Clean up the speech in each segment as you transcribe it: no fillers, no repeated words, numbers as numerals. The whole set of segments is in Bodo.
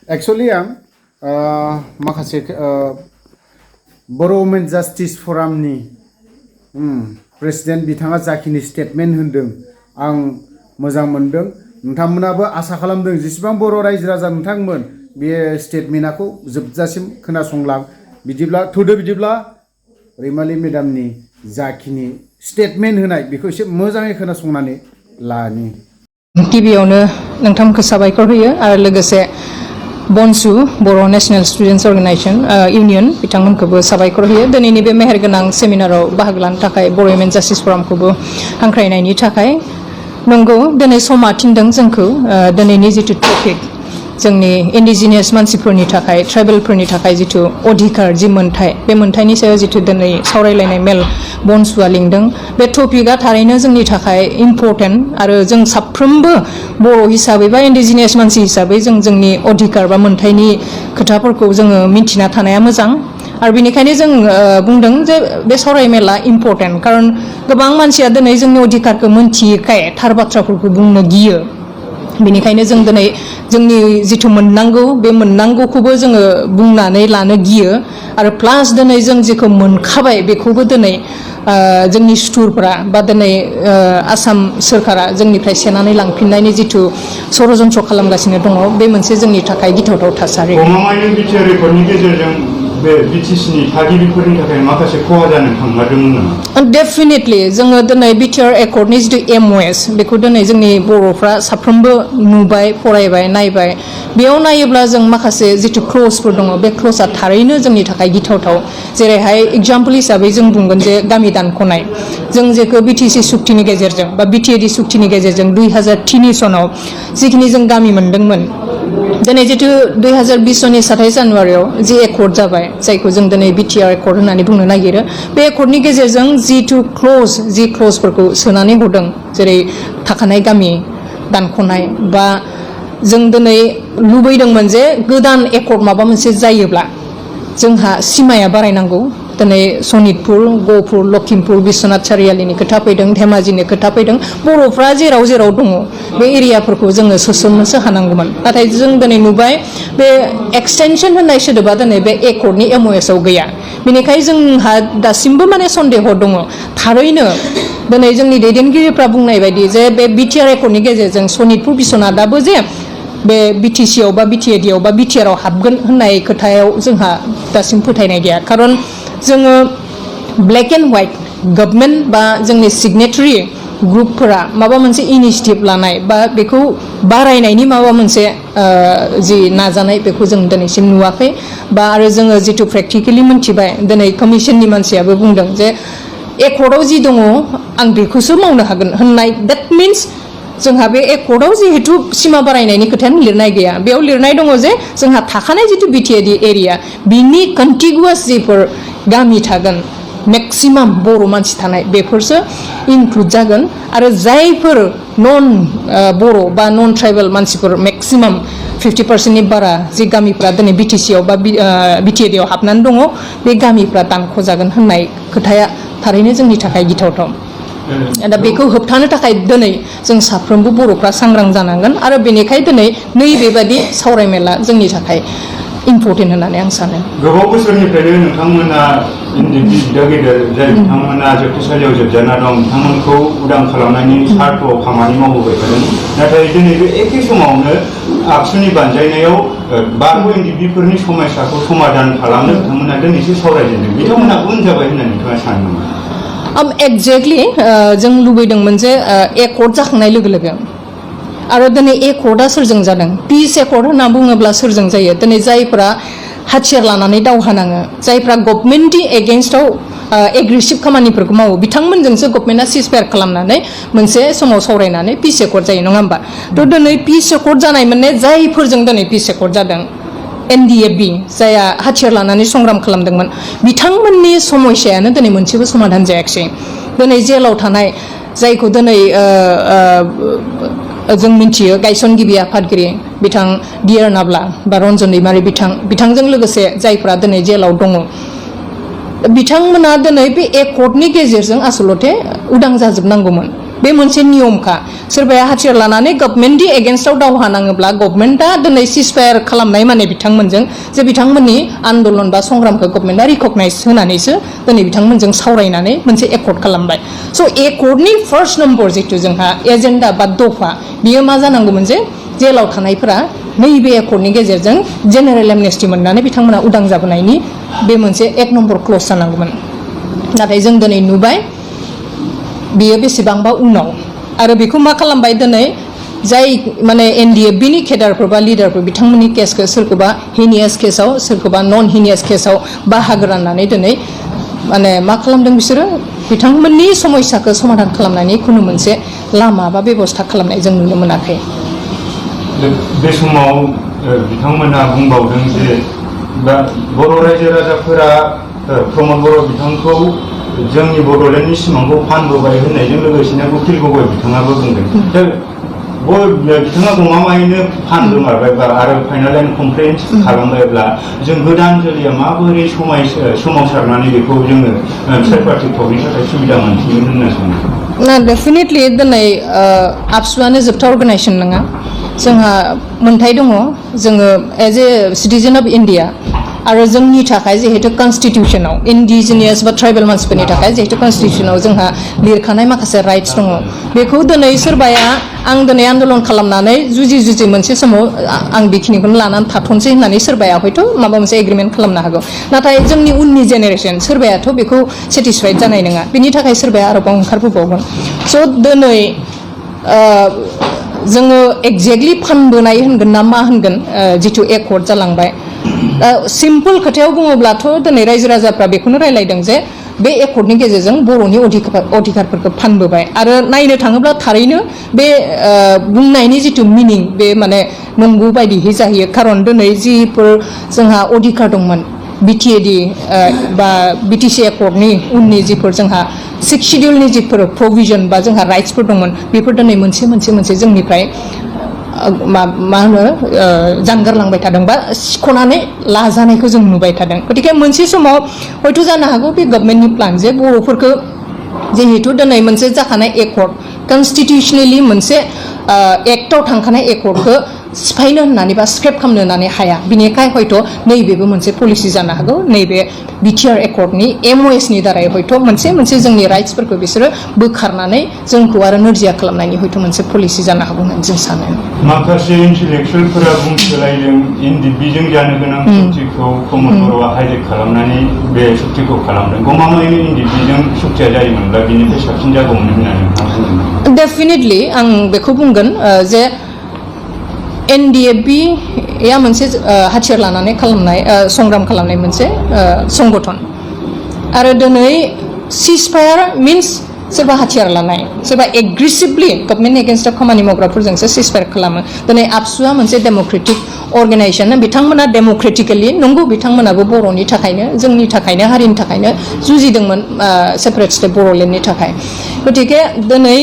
एक्चुअली आं माखासे बर' वुमेन जास्टिस फरामनि प्रेसिडेन्ट बिथाङा जाखिनि स्टेटमेन्ट होन्दों आं मोजां मोनदों। नोंथांमोनाबो आसा खालामदों जेसेबां बर' रायजो राजा नोंथांमोन बे स्टेटमेन्टखौ जोबजासिम खोनासंलां। बिदिब्ला रैमालि मेडामनि जाखिनि स्टेटमेन्ट होनाय बेखौ एसे मोजाङै खोनासंनानै लानि। गिबियावनो नोंथांमोनखौ साबायखर होयो आरो लोगोसे बनसु बर' नेशनेल स्टुडेन्टस अर्गेनाइजेशन इउनियन बिथांमोनखौबो साबायखर होयो दिनैनि बे मेहेरगोनां सेमिनाराव बाहागो लानो थाखाय बर' वुमेन जास्टिस फरामखौबो हांख्रायनायनि थाखाय। नंगौ दिनै समा थिनदों जोंखौ दिनैनि जिथु टपिक जोंनि इन्डिजिनियास मानसिफोरनि थाखाय ट्राइबेलफोरनि थाखाय जिथु अधिकार जि मोन्थाय बे मोन्थायनि सायाव जिथु दिनै सावरायलायनाय मेल बनसुआ लिंदों बे टपिकआ थारैनो जोंनि थाखाय इम्परटेन्ट आरो जों साफ्रोमबो बर' हिसाबै बा इन्डिजिनियास मानसि हिसाबै जों जोंनि अधिकार बा मोन्थायनि खोथाफोरखौ जोङो मिन्थिना थानाया मोजां। आरो बेनिखायनो जों बुंदों जे बे सावरायमेला इम्परटेन्ट खारन गोबां मानसिया दिनै जोंनि अधिकारखौ मोन्थियैखाय थार बाथ्राफोरखौ बुंनो गियो। बेनिखायनो जों दिनै जोंनि जिथु मोननांगौ बे मोननांगौखौबो जोङो बुंनानै लानो गियो आरो प्लास दिनै जों जेखौ मोनखाबाय बेखौबो दिनै जोंनि सुथुरफोरा बा दिनै आसाम सोरखारा जोंनिफ्राय सेनानै लांफिननायनि जिथु षड़यन्त्र खालामगासिनो दङ बे मोनसे जोंनि थाखाय गिथावथाव थासारि। बे बिटिसिनि थागिबिफोरनि थाखाय माखासे खहा जानो थांगारदोंमोन नामा? डेफिनेटलि जोङो दिनै बिटिआर एकर्डनि जिथु एमअएस बेखौ दिनै जोंनि बर'फ्रा साफ्रोमबो नुबाय फरायबाय नायबाय। बेयाव नायोब्ला जों माखासे जिथु क्लजफोर दङ बे क्लजआ थारैनो जोंनि थाखाय गिथावथाव। जेरैहाय एग्जाम्पल हिसाबै जों बुंगोन जे गामि दानख'नाय जों जेखौ बिटिसि सुक्तिनि गेजेरजों बा बिटिएडि सुक्तिनि गेजेरजों 2003 सनाव जिखिनि जों गामि मोनदोंमोन दिनै जिथु 2020 सननि 27 जानुवारियाव जि एकर्ड जाबाय जायखौ जों दिनै बिटिआर एकर्ड होननानै बुंनो नागिरो बे एकर्डनि गेजेरजों जिथु क्लजफोरखौ सोनानै हरदों जेरै थाखानाय गामि दानख'नाय बा जों दिनै लुबैदोंमोन जे गोदान एकर्ड माबा मोनसे जायोब्ला जोंहा सिमाया बारायनांगौ। दिनै सनितपुर गहपुर लखिमपुर बिश्वनाथ सारियालिनि खोथा फैदों धेमाजिनि खोथा फैदों बर'फ्रा जेराव जेराव दङ बे एरियाफोरखौ जोङो सोसननोसो हानांगौमोन। नाथाय जों दिनै नुबाय बे एक्सटेनसन होननाय सोदोबा दिनै बे एकर्डनि एमअएसआव गैया। बेनिखायनो जोंहा दासिमबो माने सन्देह दङ थारैनो दिनै जोंनि दैदेनगिरिफ्रा बुंनाय बायदि जे बे बिटिआर एकर्डनि गेजेरजों सनितपुर बिश्वनाथाबो जे बे बिटिसिआव बा बिटिएडिआव बा बिटिआरआव हाबगोन होननाय खोथायाव जोंहा दासिम फोथायनाय गैया। खारन जोङो ब्लेक एन्ड व्हाइट गभर्नमेन्ट बा जोंनि सिगनेटारि ग्रुपफोरा माबा मोनसे इनिशिएटिभ लानाय बा बेखौ बारायनायनि माबा मोनसे जि नाजानाय बेखौ जों दिनैसिम नुवाखै बा आरो जोङो जिथु प्रेक्टिकेलि मोनथिबाय दिनै कमिसननि मानसियाबो बुंदों जे एकर्डआव जि दङ आं बेखौसो मावनो हागोन होननाय द्याट मिन्स जोंहा बे एकर्डआव जिहेतु सिमा बारायनायनि खोथायानो लिरनाय गैया। बेयाव लिरनाय दङ जे जोंहा थाखानाय जिथु बिटिएडि एरिया बिनि कन्टिगुवास जिफोर गामि थागोन मेक्सिमाम बर' मानसि थानाय बेफोरसो इनक्लुड जागोन आरो जायफोर नन बर' बा नन ट्राइबेल मानसिफोर मेक्सिमाम 50% बारा जि गामिफ्रा दिनै बिटिसिआव बा बिटिएडिआव हाबनानै दङ बे गामिफ्रा दानख'जागोन होननाय खोथाया थारैनो जोंनि थाखाय गिथावथाव। दा बेखौ होबथानो थाखाय दिनै जों साफ्रोमबो बर'फ्रा सांग्रां जानांगोन आरो बेनिखायनो दिनै नैबेबादि सावरायमेला जोंनि थाखाय इम्परटेन्ट होननानै आं सानो। गोबाव बोसोरनिफ्रायनो नोंथांमोना गिदिर गेदेर जाय बिथांमोना जोबथेसालियाव जोबजाना दं बिथांमोनखौ उदां खालामनायनि सार्थआव खामानि मावबोबाय थादों। नाथाय दिनै बे एखे समावनो आबसुनि बानजायनायाव बारग' एनडिबिफोरनि समस्याखौ समाधान खालामनो बिथांमोना दिनैसो सावरायजेनदों। बिथांमोना उन जाबाय होननानै नोंथाङा सानो नामा? एक्जेक्टलि जों लुबैदोंमोन जे एकर्ड जाखांनाय लोगो लोगो आरो दिनै एकर्डआ सोरजों जादों पिस एकर्ड होनना बुङोब्ला सोरजों जायो दिनै जायफ्रा हाथियार लानानै दावहा नाङो जायफ्रा गभर्नमेन्टनि एगेन्स्टआव एग्रेसिभ खामानिफोरखौ मावो बिथांमोनजोंसो गभर्नमेन्टआ सिजफायार खालामनानै मोनसे समाव सावरायनानै पिस एकर्ड जायो नङा होमबा? थ' दिनै पिस एकर्ड जानाय माने जायफोरजों दिनै पिस एकर्ड जादों एनडिएफबि जाया हाथियार लानानै संग्राम खालामदोंमोन बिथांमोननि समस्यायानो दिनै मोनसेबो समाधान जायाखिसै। दिनै जेलाव थानाय जायखौ दिनै जों मिथियो गायसनगिरि आफादगिरि बिथां डिआर नाब्ला बा रन्जन दैमारि बिथांजों लोगोसे जायफ्रा दिनै जेलाव दङ बिथांमोना दिनै बे एकर्डनि गेजेरजों आसलते उदां जाजोबनांगौमोन। बे मोनसे नियमखा सोरबाया हाथियार लानानै गभर्नमेन्टनि एगेन्स्टआव दावहा नाङोब्ला गभर्नमेन्टआ दिनै सिजफायार खालामनाय माने बिथांमोनजों जे बिथांमोननि आन्दलन बा संग्रामखौ गभर्नमेन्टआ रिकगनाइज होनानैसो दिनै बिथांमोनजों सावरायनानै मोनसे एकर्ड खालामबाय स' एकर्डनि फार्स्ट नम्बर जिथु जोंहा एजेन्डा बा दफा बियो मा जानांगौमोन जे जेलाव थानायफोरा नैबे एकर्डनि गेजेरजों जेनेरेल एमनेस्टि मोननानै बिथांमोना उदां जाबोनायनि बे मोनसे 1 नम्बर क्लज जानांगौमोन नाथाय जों दिनै नुबाय बियो बेसेबांबा उनाव आरो बेखौ मा खालामबाय दिनै जाय माने एनडिएफबिनि केडारफोर बा लिडारफोर बिथांमोननि केसखौ सोरखौबा हिनियास केसाव सोरखौबा नन हिनियास केसाव बाहागो राननानै दिनै माने मा खालामदों बिसोरो बिथांमोननि समस्याखौ समाधान खालामनायनि खुनु मोनसे लामा बा बेबस्था खालामनाय जों नुनो मोनाखै बे समाव बिथांमोना बुंबावदों जे बर' रायजो राजाफोरा प्रमद बर' बिथांखौ जोंनि बड'लेण्डनि सिमांखौ फानबोबाय होननायजों लोगोसेनो उखिल गगৈ बिथाङाबो बुंदों दा बिथाङा गमामायैनो फानगोमारबाय आरो फाइनाल एन्ड कमप्लेन्ट खालामबायब्ला जों गोदान जोलैया माबोरै सोमावसारनानै बेखौ जोङो थ्रार्ड पार्टि टकनि थाखाय सुबिदा मोनफिनगोन होनना सानो ना डेफिनेटलि दिनै आबसुआनो जोबथा अर्गानाइजेसन नङा जोंहा मोन्थाय दङ जोङो as a citizen of India आरो जोंनि थाखाय जिहेतु कन्स्टिटिउसनाव इन्डिजिनियास बा ट्राइबेल मानसिफोरनि थाखाय जिहेतु कन्स्टिटिउसनाव जोंहा लिरखानाय माखासे राइट्स दङ बेखौ दिनै सोरबाया आं दिनै आन्दलन खालामनानै जुजि मोनसे समाव आं बेखिनिखौनो लानानै थाथ'नोसै होननानै सोरबाया हयथ' माबा मोनसे एग्रिमेन्ट खालामनो हागौ नाथाय जोंनि उननि जेनेरेसन सोरबायाथ' बेखौ सेटिसफाइड जानाय नङा बिनि थाखाय सोरबाया आरोबाव ओंखारबोबावगोन स' दिनै जोङो एक्जेक्टलि फानबोनाय होनगोन ना मा होनगोन जिथु एकर्ड जालांबाय सिम्पल खोथायाव बुङोब्लाथ' दिनै रायजो राजाफ्रा बेखौनो रायलायदों जे बे एकर्डनि गेजेरजों बर'नि अधिकारफोरखौ फानबोबाय आरो नायनो थाङोब्ला थारैनो बे बुंनायनि जिथु मिनिं बे माने नंगौ बायदिहै जाहैयो खारन दिनै जिफोर जोंहा अधिकार दंमोन बिटिएडि बा बिटिसि एकर्डनि उननि जिफोर जोंहा 6 शिडिउलनि जिफोर प्रभिजन बा जोंहा राइट्सफोर दंमोन बेफोर दिनै मोनसे जोंनिफ्राय मा होनो जानगारलांबाय थादों बा सिख'नानै लाजानायखौ जों नुबाय थादों गतिके मोनसे समाव हयथ' जानो हागौ बे गभर्नमेन्टनि प्लान जे बर'फोरखौ जिहेतु दिनै मोनसे जाखानाय एकर्ड कन्स्टिटिउसनेलि मोनसे एक्टआव थांखानाय एकर्डखौ सिफायनो होननानै बा स्क्रेप खालामनो होननानै हाया बिनिखाय हयथ' नैबेबो मोनसे पलिसि जानो हागौ नैबे बिटिआर एकर्डनि एमअएसनि दारै हयथ' मोनसे जोंनि राइट्सफोरखौ बिसोरो बोखारनानै जोंखौ आरो नोरजिया खालामनायनि हयथ' मोनसे पलिसि जानो हागौ होननानै जों सानो माखासे इन्टेलेक्सुयेलफोरा बुंसोलायदों एनडिएफबिजों जानो गोनां सुक्तिखौ प्रमद बर'आ हाइजेक खालामनानै बे सुक्तिखौ खालामदों गमामायैनो एनडिएफबिजों सुक्तिया जायोमोनब्ला बिनिफ्राय साबसिन जागौमोन होननानै नोंथाङा बुंदों डेफिनेटलि आं बेखौ बुंगोन जे एनडिएफबिया मोनसे हाथियार लानानै खालामनाय संग्राम खालामनाय मोनसे संगठन आरो दिनै सिजफायार मिन्स सोरबा हाथियार लानाय सोरबा एग्रेसिभलि गभर्नमेन्ट एगेन्स्टआव खामानि मावग्राफोरजोंसो सिजफायार खालामो दिनै आबसुआ मोनसे डेम'क्रेटिक अर्गानाइजेसन बिथांमोना डेम'क्रेटिकेलि नंगौ बिथांमोनाबो बर'नि थाखायनो जोंनि थाखायनो हारिनि थाखायनो जुजिदोंमोन सेपारेट स्टेट बर'लेण्डनि थाखाय गतिके दिनै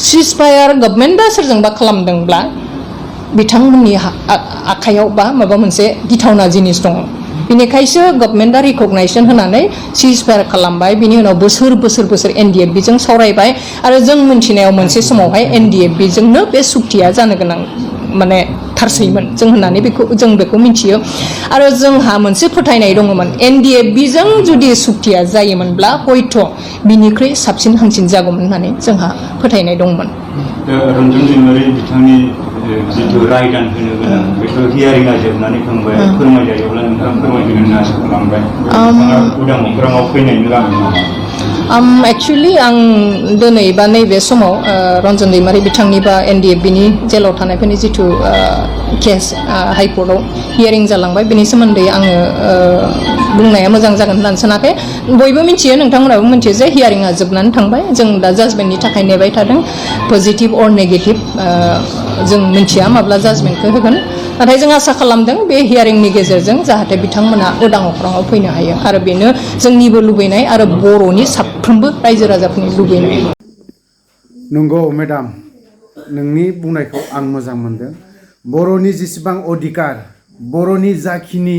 सिजफायार गभर्नमेन्टआ सोरजोंबा खालामदोंब्ला बिथांमोननि आखायाव बा माबा मोनसे गिथावना जिनिस दङ बिनिखायसो गभर्नमेन्टआ रिकगनाइजेसन होनानै सिजफायार खालामबाय बिनि उनाव बोसोर एनडिएफबिजों सावरायबाय आरो जों मिन्थिनायाव मोनसे समावहाय एनडिएफबिजोंनो बे सुक्तिया जानो गोनां माने थारसैमोन जों होननानै जों बेखौ मिथियो आरो जोंहा मोनसे फोथायनाय दङमोन एनडिएफबिजों जुदि सुक्तिया जायोमोनब्ला हयथ' बिनिख्रुइ साबसिन हामसिन जागौमोन होननानै जोंहा फोथायनाय दंमोन रन्जन दैमारि बिथांनि जिथु रायदान होनो गोनां बेखौ हियारिंआ जोबनानै थांबाय फोरमायजायोब्ला नोंथाङा फोरमायगोन होनना आसा खालामबाय उदां अख्राङाव फैनायनि लामायाव एक्चुअली आं दिनै बा नैबे समाव रन्जन दैमारि बिथांनि बा एनडिएफबिनि जेलाव थानायफोरनि जिथु केस हाइकर्टआव हियारिं जालांबाय बेनि सोमोन्दै आङो बुंनाया मोजां जागोन होननानै सानाखै बयबो मिथियो नोंथांमोनाबो मिथियो जे हियारिंआ जोबनानै थांबाय जों दा जाजमेन्टनि थाखाय नेबाय थादों पजिटिभ अर नेगेटिभ जों मिथिया माब्ला जाजमेन्टखौ होगोन नाथाय जों आसा खालामदों बे हियारिंनि गेजेरजों जाहाथे बिथांमोना उदां अख्राङाव फैनो हायो आरो बेनो जोंनिबो लुबैनाय आरो बर'नि साफ्रोमबो रायजो राजाफोरनि लुबैनाय नंगौ मेडाम नोंनि बुंनायखौ आं मोजां मोनदों बर'नि जेसेबां अधिकार बर'नि जाखिनि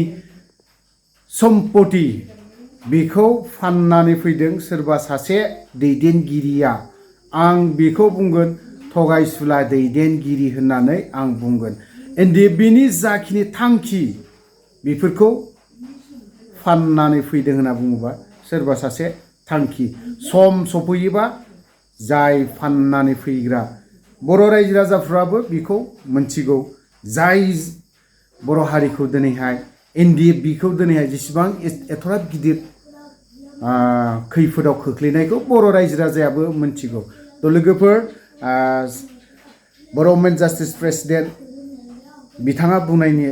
सम्पति बेखौ फाननानै फैदों सोरबा सासे दैदेनगिरिया आं बेखौ बुंगोन थगायसुला दैदेनगिरि होननानै आं बुंगोन। एनडिएफबिनि जाखिनि थांखि बेफोरखौ फाननानै फैदों होनना बुङोबा सोरबा सासे थांखि सम सफैयोबा जाय फाननानै फैग्रा बर' रायजो राजाफ्राबो बेखौ मोनथिगौ। जाय बर' हारिखौ दिनैहाय एनडिएफबिखौ दिनैहाय जेसेबां एथ'राब गिदिर खैफोदाव खोख्लैनायखौ बर' रायजो राजायाबो मोनथिगौ। थ' लोगोफोर बर' वुमेन जास्टिस प्रेसिडेन्ट बिथाङा बुंनायनि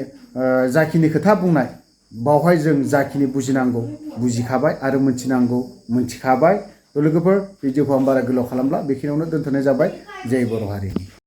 जाखिनि खोथा बुंनाय बावहाय जों जाखिनि बुजिनांगौ बुजिखाबाय आरो मोनथिनांगौ मोनथिखाबाय। थ' लोगोफोर भिडिअखौ आं बारा गोलाव खालामला बेखिनियावनो दोनथ'नाय जाबाय। जय बर' हारिनि।